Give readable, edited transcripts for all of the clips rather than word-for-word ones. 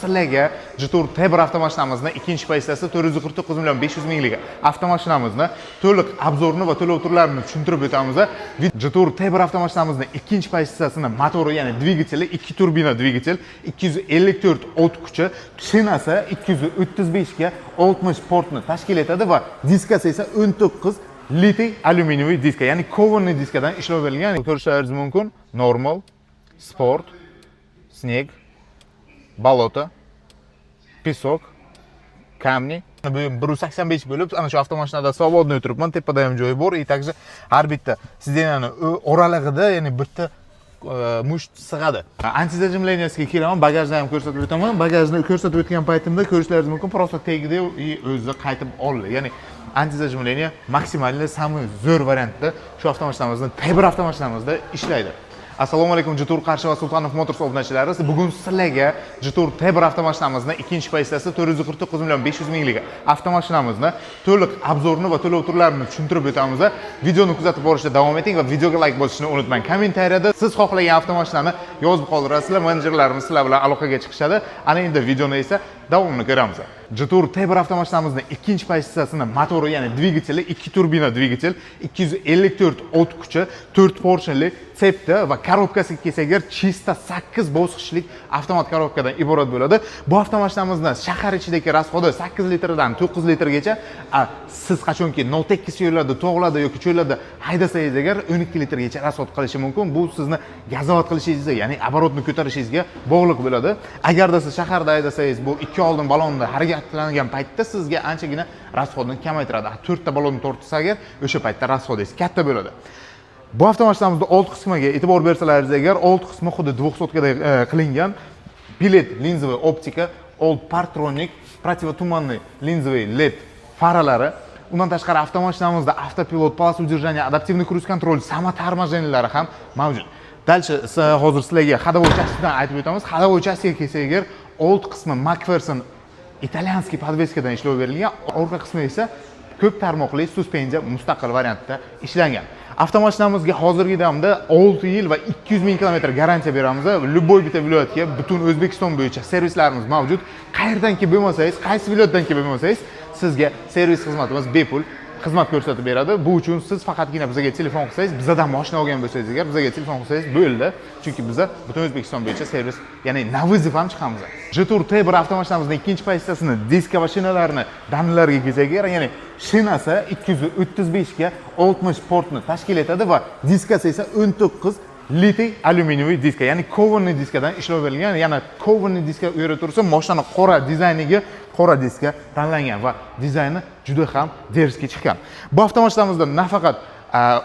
Sizlarga Jetour T1 avtomashinamizni ikkinchi pozitsiyasi, 449 million 500 minglik avtomashinamizni to'liq обзор ini va to'lov turlarini tushuntirib o'tamiz. Jetour T1 avtomashinamizni ikkinchi pozitsiyasini motori, ya'ni dvigateli 2 turbina dvigatel, 254 ot kuchi, shinasi 235 ga 60 portni tashkil etadi va diskasi esa 19 литый алюминиевый diska, ya'ni кованый diskadan ishlov berilgan. Ko'rishlaringiz mumkin: normal, sport, снег, болото, песок, камни. Bu 185 bo'lib, ana shu avtomashinada свободно o'tiribman, tepada ham joyi bor. И также har bitta сиденья ni oralig'ida, ya'ni bitta musht sig'adi. Антизажимления siga kelaman, bagajni ham ko'rsatib o'taman. Bagajni ko'rsatib o'tgan paytimda ko'rishlaringiz mumkin, просто tegdi и o'zi qaytib oldi. Ya'ni антизажимление максимальный, самый zo'r variantda shu avtomashinamizni, T1 avtomashinamizda ishlaydi. Assalomu alaykum, Jetour Qarshi va Sultonov Motors obunachilari. Bugun sizlarga Jetour T1 avtomashinamizni ikkinchi pozitsiyasi, 449 million 500 minglik avtomashinamizni to'liq обзор ini va to'lov turlarini tushuntirib o'tamiz. Videoni kuzatib borishda davom eting va videoga like bosishni unutmang. Kommentariyada siz xohlagan avtomashinani yozib qoldirasizlar, menejerlarimiz sizlar bilan aloqaga chiqishadi. Ana endi videoni esa davomini ko'ramiz. Jetour T1 avtomashinamizni ikkinchi pozitsiyasini motori, ya'ni dvigateli 2 turbina dvigatel, 254 ot kuchi, 4 porshinli цепь da va коробка siga kelsak agar, чисто 8 bosqichlik avtomat коробка dan iborat bo'ladi. Bu avtomashinamizni shahar ichidagi расход i 8 litrdan 9 litrgacha, a siz qachonki notekis yo'llarda, tog'larda yoki cho'llarda haydasangiz agar, 12 litrgacha расход qilishi mumkin. Bu sizni газовать qilishingizga, ya'ni оборот ni ko'tarishingizga bog'liq bo'ladi. Agarda siz shaharda haydasangiz, bu ikki oldin balonda harakatlangan paytda sizga anchagina расход ni kamaytiradi. To'rtta balonni tortsa agar, o'sha paytda расход ingiz katta bo'ladi. Bu avtomashinamizda old qismiga e'tibor bersalaringiz agar, old qismi xuddi 200 da qilingan. Билет линзовый оптика, old парктроник, противотуманный линзовый LED faralari. Undan tashqari avtomashinamizda avtopilot, полоса удержания, адаптивный круиз-контроль, самоторможения lari ham mavjud. Дальше hozir sizlarga ходовой часть dan aytib o'tamiz. Ходовой часть ga kelsak agar, old qismi Макферсон итальянский подвеска dan ishlov berilgan, orqa qismi esa ko'p tarmoqli suspenziya mustaqil variantda ishlangan. Avtomashinamizga hozirgi damda 6 yil va 200 ming kilometr garantiya beramiz. Любой bitta viloyatga, butun O'zbekiston bo'yicha servislarimiz mavjud. Qayerdan kelib bo'lmasangiz, qaysi viloyatdan kelib bo'lmasangiz, sizga servis xizmatimiz bepul xizmat ko'rsatib beradi. Bu uchun siz faqatgina bizga telefon qilsangiz, bizadan moshina olgan bo'lsangiz agar, bizga telefon qilsangiz bo'ldi. Chunki biza butun O'zbekiston bo'yicha servis, ya'ni на вызов ham chiqamiz. Jetour T1 avtomashinamizning ikkinchi pozitsiyasini diska va shinalarini danilariga kelsak agar, ya'ni shinasi 235 ga 60 portni tashkil etadi va diskasi esa 19 литый алюминиевый diska, ya'ni кованый diskadan ishlov berilgan. Yana кованый diska u yerda tursa, mashinani qora dizayniga qora diska tanlangan va dizayni juda ham дерзкий chiqqan. Bu avtomashinamizda nafaqat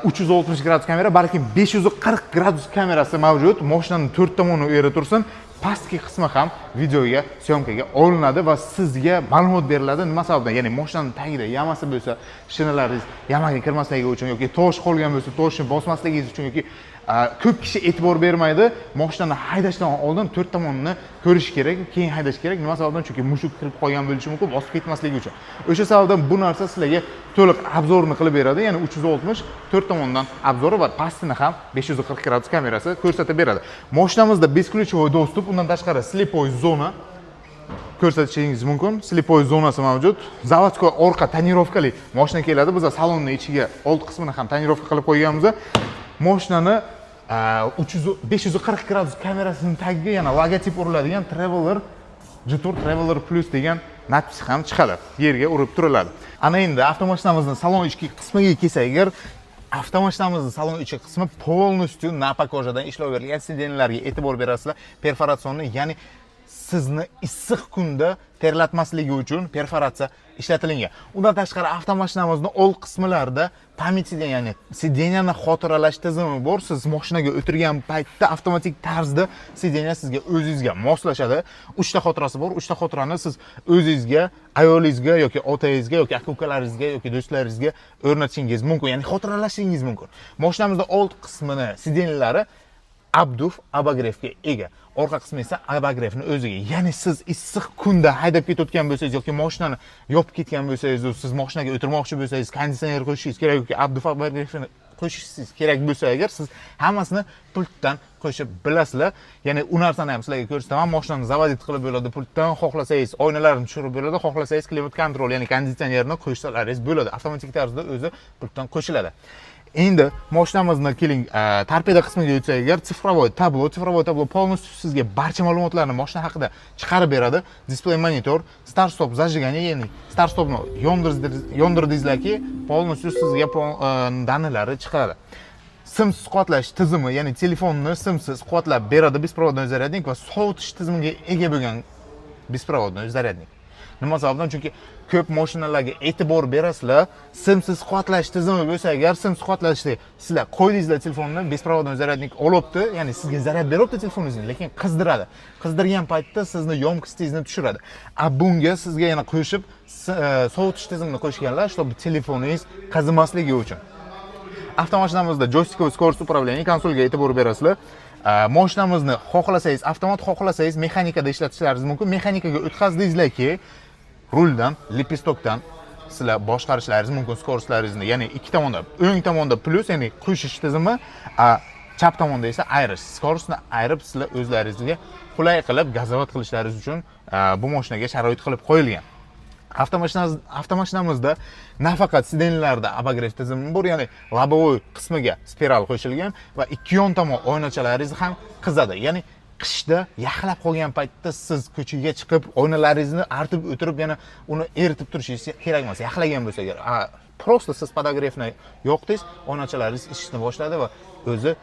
360 gradus kamera, balki 540 gradus kamerasi mavjud. Mashinani to'rt tomoni u yerda tursin, pastki qismi ham videoga съёмка ga olinadi va sizga ma'lumot beriladi. Nima sababdan? Ya'ni mashinani tagida яма si bo'lsa, shinalaringiz яма ga kirmasligi uchun yoki tosh qolgan bo'lsa, toshni bosmasligingiz uchun yoki ko'p kishi e'tibor bermaydi, mashinani haydashdan oldin to'rt tomonini ko'rish kerak, keyin haydash kerak. Nima sababdan? Chunki mushuk kirib qolgan bo'lishi mumkin, bosib ketmasligi uchun. O'sha sababdan bu narsa sizlarga to'liq обзор ni qilib beradi, ya'ni 360 to'rt tomondan обзор i va pastini ham 540 gradus kamerasi ko'rsatib beradi. Mashinamizda бесключевой доступ, undan tashqari слепой zona ko'rsatishingiz mumkin, слепой zonasi mavjud. Заводской orqa тонировка li moshina keladi. Biz salonni ichiga old qismini ham тонировка qilib qo'yganmiz. Moshinani 300 540 gradus kamerasini tagiga yana logotip uriladigan Traveler, Jetour Traveler Plus degan надпись ham chiqadi, yerga urib turiladi. Ana endi avtomashinamizni salon ichki qismiga kelsak agar, avtomashinamizni salon ichki qismi полностью наппа кожа dan ishlov berilgan. Сиденья larga e'tibor berasizlar, перфорационный, ya'ni sizni issiq kunda terlatmasligi uchun perforatsiya ishlatilingan. Undan tashqari avtomashinamizni old qismlarida память сиденья, ya'ni сиденья ni xotiralash tizimi bor. Siz mashinaga o'tirgan paytda avtomatik tarzda сиденья sizga, o'zingizga moslashadi. Uchta xotirasi bor. Uchta xotirani siz o'zingizga, ayolingizga yoki otangizga yoki aka ukalaringizga yoki do'stlaringizga o'rnatishingiz mumkin, ya'ni xotiralashingiz mumkin. Mashinamizda old qismini сиденья lari обдув, обогрев ga ega, orqa qismi esa обогрев ni o'ziga. Ya'ni siz issiq kunda haydab ketayotgan bo'lsangiz yoki mashinani yopib ketgan bo'lsangiz, siz mashinaga o'tirmoqchi bo'lsangiz, konditsioner qo'shishingiz kerak yoki обдув, обогрев ni Qo'shishingiz kerak bo'lsa agar, siz hammasini pultdan qo'shib bilasizlar. Ya'ni u narsani ham sizlarga ko'rsataman. Mashinani заводить qilib bo'ladi pultdan, xohlasangiz, oynalarni tushirib bo'ladi, xohlasangiz, климат-контроль, ya'ni konditsionerni qo'shsalaringiz bo'ladi. Avtomatik tarzda o'zi pultdan qo'shiladi. Endi mashinamizni keling, torpeda qismiga o'tsak agar, цифровой табло. Цифровой табло полностью sizga barcha ma'lumotlarni mashina haqida chiqarib beradi. Displey monitor, start stop зажигание, ya'ni start stopni yondirdingizlarki, полностью sizga данные lari chiqadi. Simsiz quvvatlash tizimi, ya'ni telefonni simsiz quvvatlab beradi, беспроводной зарядник va sovutish tizimiga ega bo'lgan беспроводной зарядник. Nima sababdan? Chunki ko'p mashinalarga e'tibor berasizlar, simsiz quvvatlash tizimi bo'lsa agar, simsiz quvvatlashni sizlar qo'ydingizlar telefonni, беспроводной зарядник olibdi, ya'ni sizga zaryad beryapti telefoningizni, lekin qizdiradi. Qizdirgan paytda sizni ёмкость ingizni tushiradi. A bunga sizga yana qo'shib sovutish tizimini qo'shganlar, чтобы telefoningiz qizimasligi uchun. Avtomashinamizda джойстиковый скорость управления, konsolga e'tibor berasizlar. Mashinamizni xohlasangiz avtomat, xohlasangiz mexanikada ishlatishlaringiz mumkin. Mexanikaga o'tkazdingizlarki, ruldan, лепесток dan sizlar boshqarishlaringiz mumkin скорость laringizni. Ya'ni ikki tomonda, o'ng tomonda plyus, ya'ni qo'shish tizimi, a chap tomonda esa ayirish. Скорость ni ayirib, sizlar o'zlaringizga qulay qilib газовать qilishlaringiz uchun bu mashinaga sharoit qilib qo'yilgan. Avtomashinamizda nafaqat сиденье larda обогрев tizimi bor, ya'ni лобовой qismiga spiral qo'shilgan va ikki yon tomon oynachalaringiz ham qizadi. Ya'ni qishda yaxlab qolgan paytda siz ko'chaga chiqib, oynalaringizni artib o'tirib, yana uni eritib turishingiz kerak emas, yaxlagan bo'lsa agar. Просто siz подогрев ni yoqdingiz, oynachalaringiz ishni boshladi va o'zi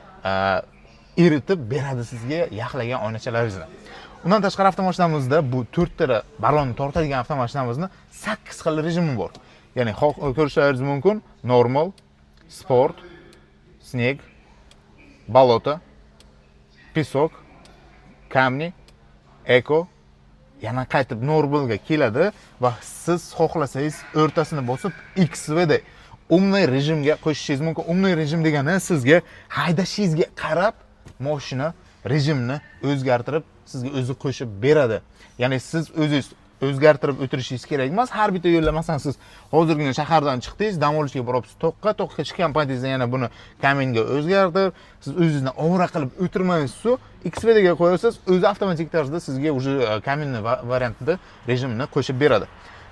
eritib beradi sizga yaxlagan oynachalaringizni. Undan tashqari, avtomashinamizda bu to'rttala balon tortadigan avtomashinamizni sakkiz xil rejimi bor. Ya'ni ko'rishlaringiz mumkin: normal, sport, снег, болото, песок, камни, эко, yana qaytib normalga keladi va siz xohlasangiz, o'rtasini bosib, XVD умный rejimga qo'shishingiz mumkin. Умный rejim degani sizga haydashingizga qarab moshina rejimni o'zgartirib, sizga o'zi qo'shib beradi. Ya'ni siz o'zingiz o'zgartirib o'tirishingiz kerak emas har bitta yo'lda. Masalan, siz hozirgina shahardan chiqdingiz, dam olishga boryapsiz toqqa. Toqqa chiqqan paytingizda yana buni камень ga o'zgartirib, siz o'zingizni ovora qilib o'tirmaysizu, XVD ga qo'yasiz, o'zi avtomatik tarzda sizga уже каменный variantida rejimni qo'shib beradi.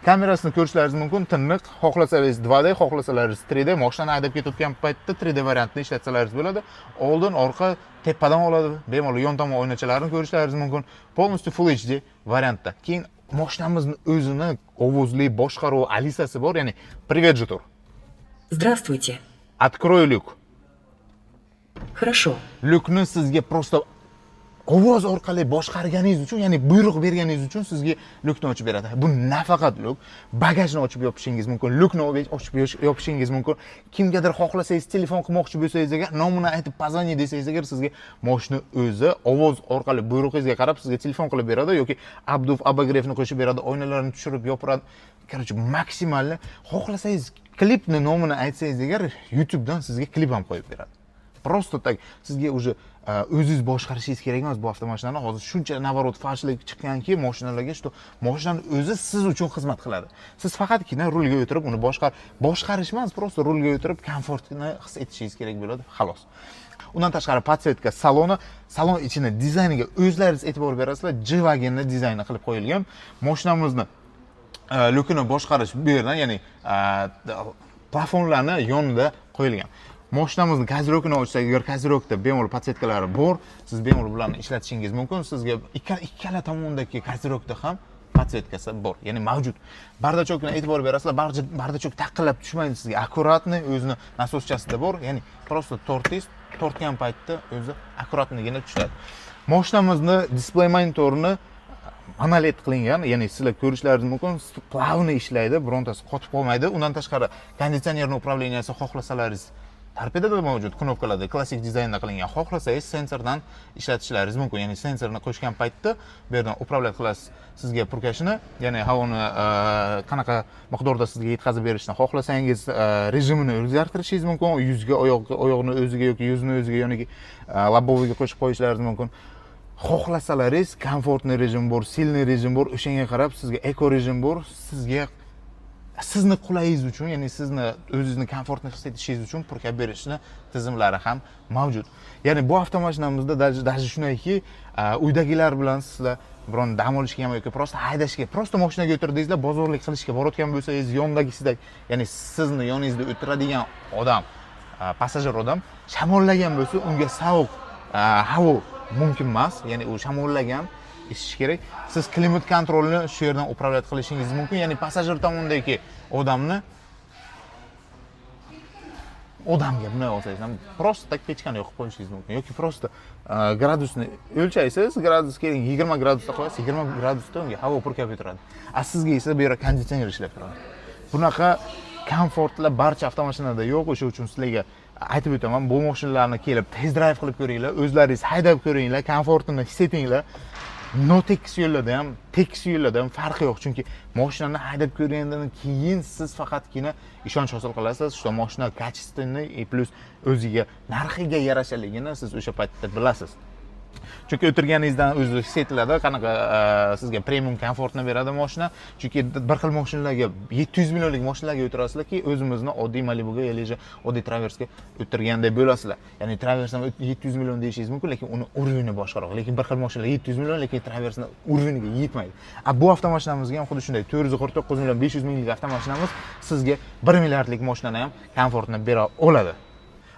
Kamerasini ko'rishlaringiz mumkin, tiniq. Xohlasalaringiz 2D, xohlasalaringiz 3D. Mashinani haydab ketayotgan paytda 3D variantni ishlatsalaringiz bo'ladi. Oldin, orqa, tepadan oladi bemalol, yon tomon oynachalarini ko'rishlaringiz mumkin, полностью Full HD variantda. Keyin mashinamizni o'zini ovozli boshqaruv Alisasi bor, ya'ni "Привет, Jetour". Здравствуйте. "Открой люк". Хорошо. Lyukni sizga просто ovoz orqali boshqarganingiz uchun, ya'ni buyruq berganingiz uchun sizga lyukni ochib beradi. Bu nafaqat lyuk, bagajni ochib yopishingiz mumkin, lyukni ochib yopishingiz mumkin. Kimgadir xohlasangiz telefon qilmoqchi bo'lsangiz agar, nomini aytib, "Позвони" desangiz agar, sizga moshina o'zi ovoz orqali buyrug'ingizga qarab sizga telefon qilib beradi yoki обдув, обогрев ni qo'shib beradi, oynalarni tushirib yopiradi. Короче, максимально xohlasangiz, klipni nomini aytsangiz agar, YouTubedan sizga klip ham qo'yib beradi. Просто так sizga уже o'zingiz boshqarishingiz kerak emas bu avtomashinani. Hozir shuncha, наоборот, farshlik chiqqanki moshinalarga, что moshinani o'zi siz uchun xizmat qiladi. Siz faqatgina rulga o'tirib, uni boshqarish emas, просто rulga o'tirib, komfortni his etishingiz kerak bo'ladi, xolos. Undan tashqari, подсветка saloni, salon ichini dizayniga o'zlaringiz e'tibor berasizlar, G-Wagenni dizayni qilib qo'yilgan. Moshinamizni lyukini boshqarish bu yerdan, ya'ni plafonlarni yonida qo'yilgan. Moshinamizni козырёк ini ochsak agar, козырёк da bemalol подсветка lari bor, siz bemalol bularni ishlatishingiz mumkin. Sizga ikkala tomondagi козырёк da ham подсветка si bor, ya'ni mavjud. Бардачок ni e'tibor berasizlar, бардачок taqillab tushmaydi sizga, аккуратный, o'zini nasoschasida bor, ya'ni просто tortdingiz, tortgan paytda o'zi аккуратный gina tushadi. Moshinamizni displey monitorini AMOLED qilingan, ya'ni sizlar ko'rishlaringiz mumkin, плавно ishlaydi, birontasi qotib qolmaydi. Undan tashqari, konditsionerni управления si xohlasalaringiz torpedada mavjud, knopkalarda, klassik dizaynda qilingan. Xohlasangiz, sensordan ishlatishlaringiz mumkin, ya'ni sensorni qo'shgan paytda bu yerdan управлять qilasiz sizga пуркаш ini, ya'ni havoni qanaqa miqdorda sizga yetkazib berishni xohlasangiz, rejimini o'zgartirishingiz mumkin, yuzga, oyoqni o'ziga yoki yuzni o'ziga, yoki лобовой ga qo'shib qo'yishlaringiz mumkin. Xohlasalaringiz, комфортный rejim bor, сильный rejim bor, o'shanga qarab sizga эко rejim bor, sizga Sizni qulayingiz uchun, ya'ni sizni o'zingizni komfortni his etishingiz uchun purkab berishni tizimlari ham mavjud. Ya'ni bu avtomashinamizda даже shundayki, uydagilar bilan sizlar biron dam olishga ham yoki просто haydashga, просто mashinaga o'tirdingizlar, bozorlik qilishga borayotgan bo'lsangiz, yondagisida, ya'ni sizni yoningizda o'tiradigan odam, passajir odam shamollagan bo'lsa, unga sovuq havo mumkin emas, ya'ni u shamollagan isishi kerak. Siz климат контроль ni shu yerdan управлять qilishingiz mumkin, ya'ni passajir tomondagi odamni, odamga bunday olsangiz ham, просто так pechkani yoqib qo'yishingiz mumkin yoki просто gradusni o'lchaysiz, gradus keling, 20 gradusda qo'yasiz, 20 gradusda unga havo purkab o'tiradi, a sizga esa bu yerda konditsioner ishlab turadi. Bunaqa komfortlar barcha avtomashinada yo'q. O'sha uchun sizlarga aytib o'taman, bu mashinalarni kelib test drive qilib ko'ringlar, o'zlaringiz haydab ko'ringlar, komfortini his etinglar. Но tekis yo'llarda ham, tekis yo'llarda ham farqi yo'q, chunki mashinani haydab ko'rgandan keyin siz faqatgina ishonch hosil qilasiz, что mashina качественный и плюс o'ziga narxiga yarashaligini siz o'sha paytda bilasiz, chunki o'tirganingizdan o'zi his etiladi qanaqa sizga premium komfortni beradi mashina. Chunki bir xil mashinalarga, 700 millionlik mashinalarga o'tirasizlarki, o'zimizni oddiy Malibuga или же oddiy Traversga o'tirgandek bo'lasizlar. Ya'ni Travers ham 700 million deyishingiz mumkin, lekin uni уровень i boshqaroq. Lekin bir xil mashinalar 700 million, lekin Traversni уровень iga yetmaydi. A bu avtomashinamizga ham xuddi shunday, 449 million 500 minglik avtomashinamiz sizga 1 milliardlik mashinani ham komfortini bera oladi.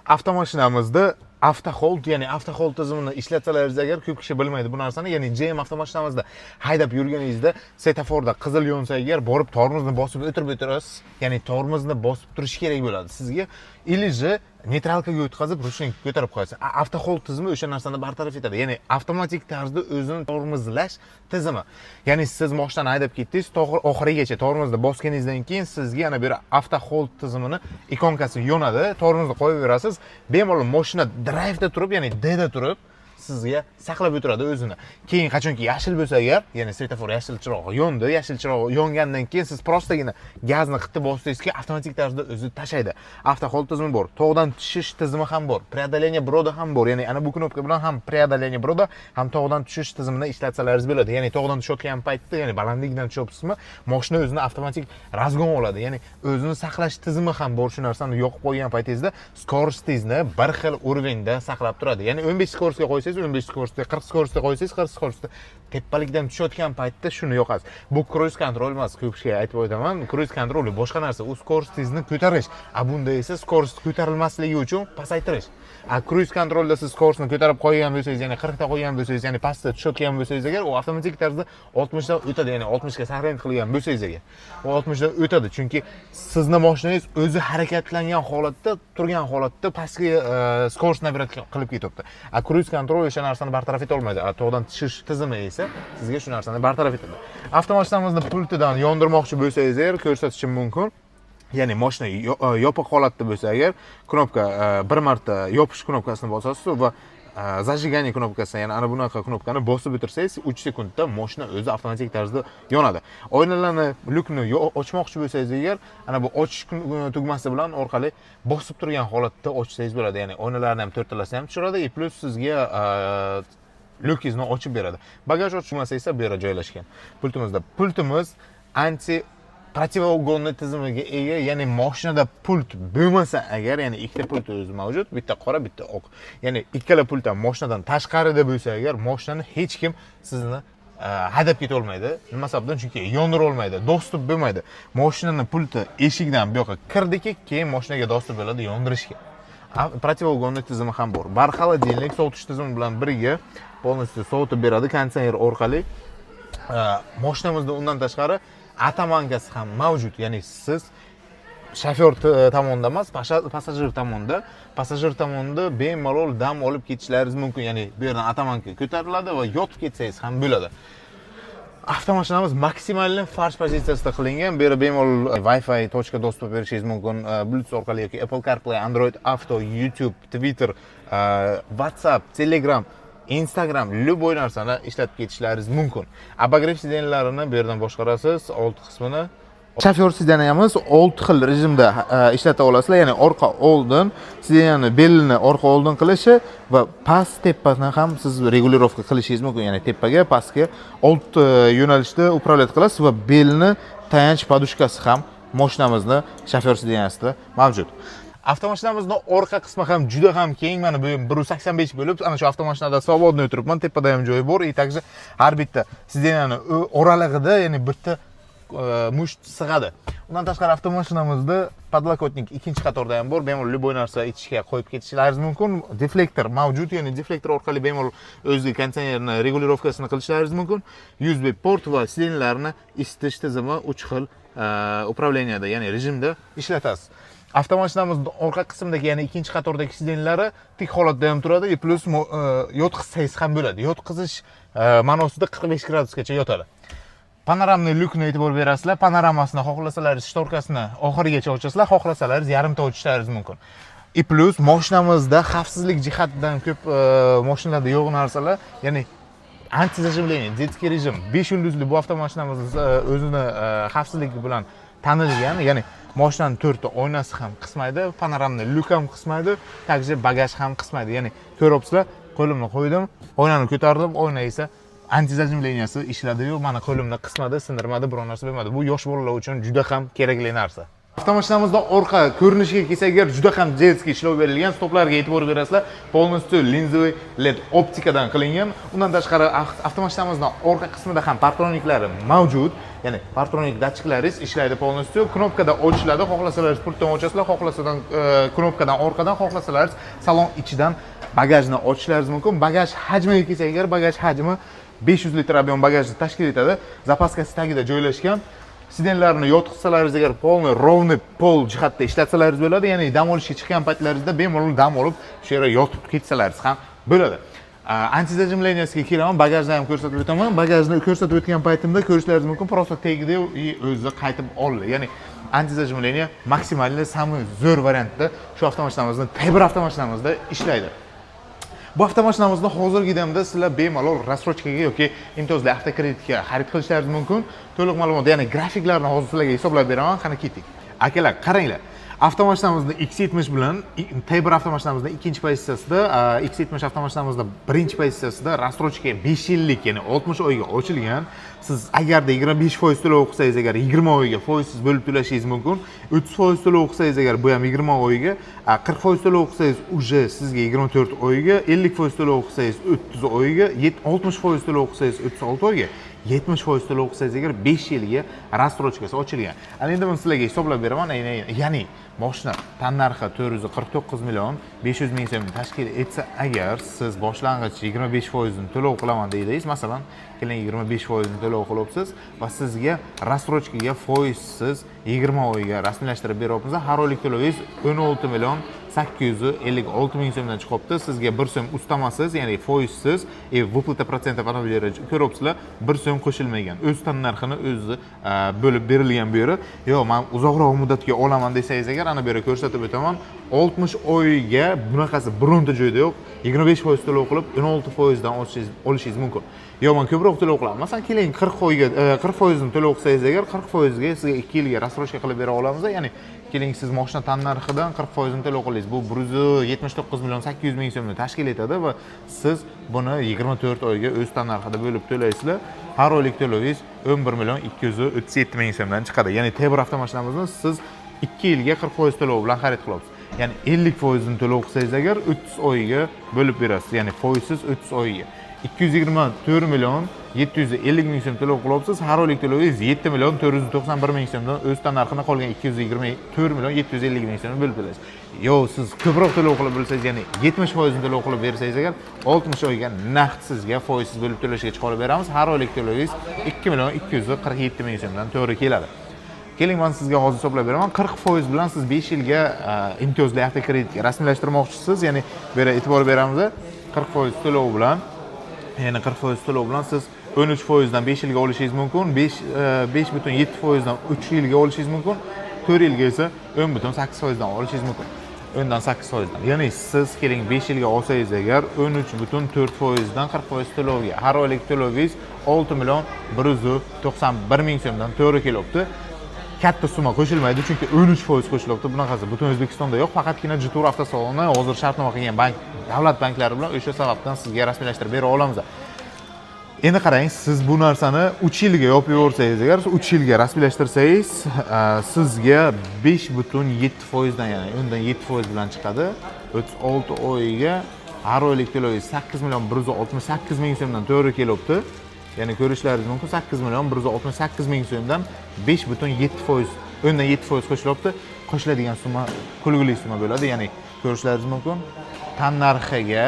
Avtomashinamizda avtohold, ya'ni avtohold tizimini ishlatsalaringiz agar, ko'p kishi bilmaydi bu narsani, ya'ni GM avtomashinamizda haydab yurganingizda svetoforda qizil yonsa agar, borib tormozni bosib o'tirib o'tirasiz, ya'ni tormozni bosib turish kerak bo'ladi sizga или же нейтралка ga o'tkazib, ручник ko'tarib qo'yasiz. Avtohold tizimi o'sha narsani bartaraf etadi, ya'ni avtomatik tarzda o'zini tormozlash tizimi. Ya'ni siz mashinani haydab ketdingiz, to'g'ri oxirigacha tormozni bosganingizdan keyin sizga ana bu yerda avtohold tizimini ikonkasi yonadi, tormozni qo'yib berasiz, bemalol mashina drivda turib, ya'ni D da turib sizga saqlab o'tiradi o'zini. Keyin qachonki yashil bo'lsa agar, ya'ni svetofor yashil chirog'i yondi, yashil chirog'i yongandan keyin siz просто gina gazni qitib bosdingizki, avtomatik tarzda o'zi tashlaydi. Avtohold tizimi bor, tog'dan tushish tizimi ham bor, преодоление брода ham bor, ya'ni ana bu knopka bilan ham преодоление брода, ham tog'dan tushish tizimini ishlatsalaringiz bo'ladi. Ya'ni tog'dan tushayotgan paytda, ya'ni balandlikdan tushyapsizmi, moshina o'zini avtomatik разгон oladi, ya'ni o'zini saqlash tizimi ham bor. Shu narsani yoqib qo'ygan paytingizda скорость ingizni bir xil уровень da saqlab turadi, ya'ni 15 скорость ga qo'ysangiz 15 скорость da, 40 скорость da qo'ysangiz 40 скорость da. Tepalikdan tushayotgan paytda shuni yoqasiz. Bu круиз контроль emas, ko'p kishiga aytib o'taman, круиз контроль boshqa narsa, u скорость ingizni ko'tarish, a bunda esa скорость ko'tarilmasligi uchun pasaytirish. A круиз контроль da siz скорость ni ko'tarib qo'ygan bo'lsangiz, ya'ni 40 ta qo'ygan bo'lsangiz, ya'ni pastda tushayotgan bo'lsangiz agar, u avtomatik tarzda 60 dan o'tadi, ya'ni 60 ga сохранить qilgan bo'lsangiz agar, u 60 dan o'tadi, chunki sizni mashinangiz o'zi harakatlangan holatda turgan holatda pastga скорость набирать qilib ketyapti. A круиз контроль o'sha narsani bartaraf eta olmaydi, a tog'dan tushish tizimi esa sizga shu narsani bartaraf etadi. Avtomashinamizni pultidan yondirmoqchi bo'lsangiz agar, ko'rsatishim mumkin. Ya'ni moshina yopiq holatda bo'lsa agar, knopka, bir marta yopish knopkasini bosasiz va зажигание knopkasini, ya'ni ana bunaqa knopkani bosib o'tirsangiz, 3 sekundda moshina o'zi avtomatik tarzda yonadi. Oynalarni, lyukni ochmoqchi bo'lsangiz agar, ana bu ochish tugmasi bilan orqali bosib turgan holatda ochsangiz bo'ladi. Ya'ni oynalarni ham to'rttalasini ham tushiradi и плюс sizga lyukingizni ochib beradi. Bagaj ochmasa esa bu yerda joylashgan pultimizda. Pultimiz анти противоугонный tizimiga ega, ya'ni mashinada pult bo'lmasa agar, ya'ni ikkita pult o'zi mavjud, bitta qora, bitta oq, ya'ni ikkala pult ham mashinadan tashqarida bo'lsa agar, mashinani hech kim sizni haydab ketolmaydi. Nima sababdan? Chunki yondira olmaydi, доступ bo'lmaydi. Mashinani pulti eshikdan bu yoqqa kirdiki, keyin mashinaga доступ bo'ladi yondirishga. Противоугонный tizimi ham bor. Bar холодильник sovutish tizimi bilan birga полностью sovutib beradi konditsioner orqali. Mashinamizda undan tashqari оттоманка si ham mavjud, ya'ni siz shofyor tomonda emas, passajir tomonda, passajir tomonda bemalol dam olib ketishlaringiz mumkin. Ya'ni bu yerdan оттоманка ko'tariladi va yotib ketsangiz ham bo'ladi. Avtomashinamiz maksimalni фарш pozitsiyasida qilingan. Bu yerda bemalol Wi-Fi точка доступ berishingiz mumkin, Bluetooth orqali yoki Apple CarPlay, Android Auto, YouTube, Twitter, WhatsApp, Telegram, Instagram, любой narsani ishlatib ketishlaringiz mumkin. Обогрев сиденье larini bu yerdan boshqarasiz, old qismini. Shofyor сиденье miz olti xil rejimda ishlata olasizlar, ya'ni orqa oldin сиденье ni belini orqa oldin qilishi va past tepasini ham siz регулировка qilishingiz mumkin, ya'ni tepaga, pastga olti yo'nalishda управлять qilasiz va belni tayanch подушка si ham Mashinamizni shofyor сиденья sida mavjud. Avtomashinamizni orqa qismi ham juda ham keng. Mana bu 185 bo'lib, ana shu avtomashinada свободный o'tiribman, tepada ham joyi bor. И также har bitta сиденья ni oralig'ida, ya'ni bitta musht sig'adi. Undan tashqari, avtomashinamizda подлокотник ikkinchi qatorda ham bor, bemalol любой narsa ichishga qo'yib ketishlaringiz mumkin. Deflektor mavjud, ya'ni deflektor orqali bemalol o'ziga konditsionerni регулировка sini qilishlaringiz mumkin. USB port va сиденья larni isitish tizimi uch xil управления da, ya'ni rejimda ishlatasiz. Avtomashinamizni orqa qismidagi, ya'ni ikkinchi qatordagi сиденья lari tik holatda ham turadi и плюс yotqizsangiz ham bo'ladi. Yotqizish ma'nosida 45 gradusgacha yotadi. Панорамный lyukni e'tibor berasizlar. Panoramasini xohlasalaringiz шторка sini oxirigacha ochasizlar, xohlasalaringiz yarimta ochishlaringiz mumkin. И плюс mashinamizda xavfsizlik jihatidan ko'p mashinalarda yo'q narsalar, ya'ni антизажимление, детский режим. 5 yulduzli bu avtomashinamiz o'zini xavfsizligi bilan tanilgan, ya'ni mashinani to'rtta oynasi ham qismaydi, панорамный lyuk ham qismaydi, также bagaj ham qismaydi. Ya'ni ko'ryapsizlar, qo'limni qo'ydim, oynani ko'tardim, oyna esa антизажимления si ishladiyu, mani qo'limni qismadi, sindirmadi, biror narsa bo'lmadi. Bu yosh bolalar uchun juda ham kerakli narsa. Avtomashinamizda orqa ko'rinishiga kelsak agar, juda ham детский ishlov berilgan. Stoplarga e'tibor berasizlar, полностью linзовый LED optikadan qilingan. Undan tashqari, avtomashinamizni orqa qismida ham partroniklari mavjud, ya'ni partronik datchiklaringiz ishlaydi полностью. Knopkada ochiladi, xohlasalaringiz pultdan ochasizlar, xohlasadan knopkadan orqadan, xohlasalaringiz salon ichidan bagajni ochishlaringiz mumkin. Bagaj hajmiga kelsak agar, bagaj hajmi 500 litr объем bagajni tashkil etadi. Запаска si tagida joylashgan. Сиденья larni yotqizsalaringiz agar, полный ровный pol jihatda ishlatsalaringiz bo'ladi, ya'ni dam olishga chiqqan paytlaringizda bemalol dam olib, shu yerga yotib ketsalaringiz ham bo'ladi. Антизажимления siga kelaman, bagajni ham ko'rsatib o'taman. Bagajni ko'rsatib o'tgan paytimda ko'rishlaringiz mumkin, просто tegdi и o'zi qaytib oldi. Ya'ni антизажимление максимальный, самый zo'r variantda shu avtomashinamizni, T1 avtomashinamizda ishlaydi. Bu avtomashinamizni hozirgi damda sizlar bemalol рассрочка ga yoki imtiyozli avtokreditga xarid qilishlaringiz mumkin. To'liq ma'lumot, ya'ni grafiklarni hozir sizlarga hisoblab beraman. Qani, ketdik. Akalar, qaranglar. Avtomashinamizni X70 bilan T1 avtomashinamizni ikkinchi pozitsiyasida, X70 avtomashinamizni birinchi pozitsiyasida рассрочка 5 yillik, ya'ni 60 oyga ochilgan. Siz agarda 25% to'lov qilsangiz agar, 20 oyga foizsiz bo'lib to'lashingiz mumkin. 30% to'lov qilsangiz agar, bu ham 20 oyga, 40% to'lov qilsangiz, уже sizga 24 oyga, 50% to'lov qilsangiz 30 oyga, 60% to'lov qilsangiz 36 oyga, 70% to'lov qilsangiz agar 5 yilga рассрочка si ochilgan. Ana endi buni sizlarga hisoblab beraman. Ya'ni moshina tannarxi 449 million 500 ming so'mni tashkil etsa agar, siz boshlang'ich 25 foizini to'lov qilaman deysiz, masalan, keling, 25 foizini to'lov qilyapsiz va sizga рассрочка ga foizsiz 20 oyga rasmiylashtirib beryapmiz. Har oylik to'lovingiz 16 million 856 ming so'mdan chiqyapti. Sizga 1 so'm ustamasiz, ya'ni foizsiz и выплата процентов, ana bu yerda ko'ryapsizlar, 1 so'm qo'shilmagan. O'z tannarxini o'zi bo'lib berilgan bu yeri. Yo'q, man uzoqroq muddatga olaman desangiz agar, ana bu yerda ko'rsatib o'taman. 60 oyga bunaqasi bironta joyda yo'q. 25% to'lov qilib 16 foizdan olishingiz mumkin. Yo'q, man ko'proq to'lov qilaman. Masalan, keling, 40 oyga 40 foizini to'lov qilsangiz agar, 40 foizga sizga 2 yilga рассрочка qilib bera olamiz. Ya'ni keling, siz moshina tannarxidan 40 foizini to'lov qildingiz. Bu 179 million 800 ming so'mni tashkil etadi va siz buni 24 oyga o'z tannarxida bo'lib to'laysizlar. Har oylik to'lovingiz 11 million 237 ming so'mdan chiqadi. Ya'ni T1 avtomashinamizni siz 2 yilga 40 foiz to'lov bilan xarid qilyapsiz. Ya'ni 50 foizini to'lov qilsangiz agar, 30 oyga bo'lib berasiz. Ya'ni foizsiz 30 oyga. 224 million 750 ming so'm to'lov qilyapsiz. Har oylik to'lovingiz 7 million 491 ming so'mdan o'z tannarxini qolgan 224 million 750 ming so'mni bo'lib to'laysiz. Yo, siz ko'proq to'lov qilib bilsangiz, ya'ni 70 foizini to'lov qilib bersangiz agar, 60 oyga naqd sizga foizsiz bo'lib to'lashga chiqarib beramiz. Har oylik to'lovingiz 2 million 247 ming so'mdan to'g'ri keladi. Keling, man sizga hozir hisoblab beraman. 40 foiz bilan siz 5 yilga imtiyozli avtokreditga rasmiylashtirmoqchisiz. Ya'ni bu yerga e'tibor beramiz. 40 foiz to'lov bilan, ya'ni 40 foiz to'lov bilan siz 13 foizdan 5 yilga olishingiz mumkin, 5 5,7 foizdan 3 yilga olishingiz mumkin, 4 yilga esa 10,8 foizdan olishingiz mumkin. 10dan 8 foizdan. Ya'ni siz keling, 5 yilga olsangiz agar, 13,4 foizdan 40 foiz to'lovga har oylik to'lovingiz 6 million 191 ming so'mdan to'g'ri kelyapti. Katta summa qo'shilmaydi, chunki 13 foiz qo'shilyapti. Bunaqasi butun O'zbekistonda yo'q, faqatgina Jetour avtosaloni hozir shartnoma qilgan bank, davlat banklari bilan, o'sha sababdan sizga rasmiylashtirib bera olamiz. Endi qarang, siz bu narsani 3 yilga yopib yuborsangiz, agar 3 yilga rasmiylashtirsangiz, sizga 5,7 foizdan, ya'ni undan 7% bilan chiqadi. 36 oyga har oylik to'lovingiz 8 million 168 ming so'mdan to'g'ri kelyapti. Ya'ni ko'rishlaringiz mumkin, 8 million 168 ming so'mdan 5,7%, o'ndan 7% qo'shilyapti. Qo'shiladigan summa kulgili summa bo'ladi. Ya'ni ko'rishlaringiz mumkin, tan narxiga,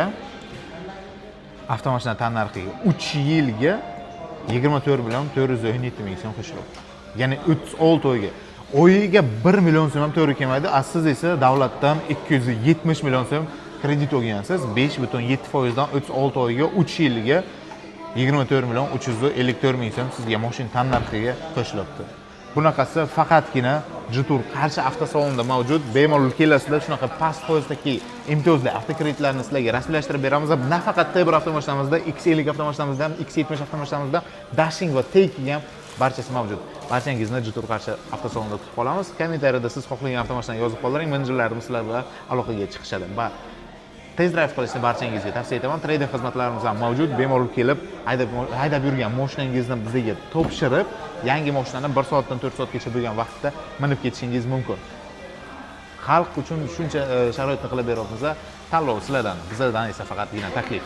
avtomashina tan narxiga 3 yilga 24 million 417 ming so'm qo'shilyapti. Ya'ni 36 oyga oyiga 1 million so'm ham to'g'ri kelmaydi. A siz esa davlatdan 270 million so'm kredit olgansiz, 5,7 foizdan 36 oyga, 3 yilga 24 million 354 ming so'm sizga mashina tan narxiga qo'shilyapti. Bunaqasi faqatgina Jetour Qarshi avtosalonida mavjud. Bemalol kelasizlar, shunaqa past foizdagi imtiyozli avtokreditlarni sizlarga rasmiylashtirib beramiz. Nafaqat T1 avtomashinamizda, X50 avtomashinamizda ham, X70 avtomashinamizda, Dashing va Taycan ham barchasi mavjud. Barchangizni Jetour Qarshi avtosalonida kutib qolamiz. Kommentariyada siz xohlagan avtomashinani yozib qoldiring, menejerlarimiz sizlar bilan aloqaga chiqishadi. Va test drive qilishni barchangizga tavsiya etaman. Trade-in xizmatlarimiz ham mavjud. Bemalol kelib, haydab haydab yurgan mashinangizni bizga topshirib, yangi mashinani 1 soatdan 4 soatgacha bo'lgan vaqtda minib ketishingiz mumkin. Xalq uchun shuncha sharoitni qilib beryapmiz. Tanlov sizlardan, bizlardan esa faqatgina taklif.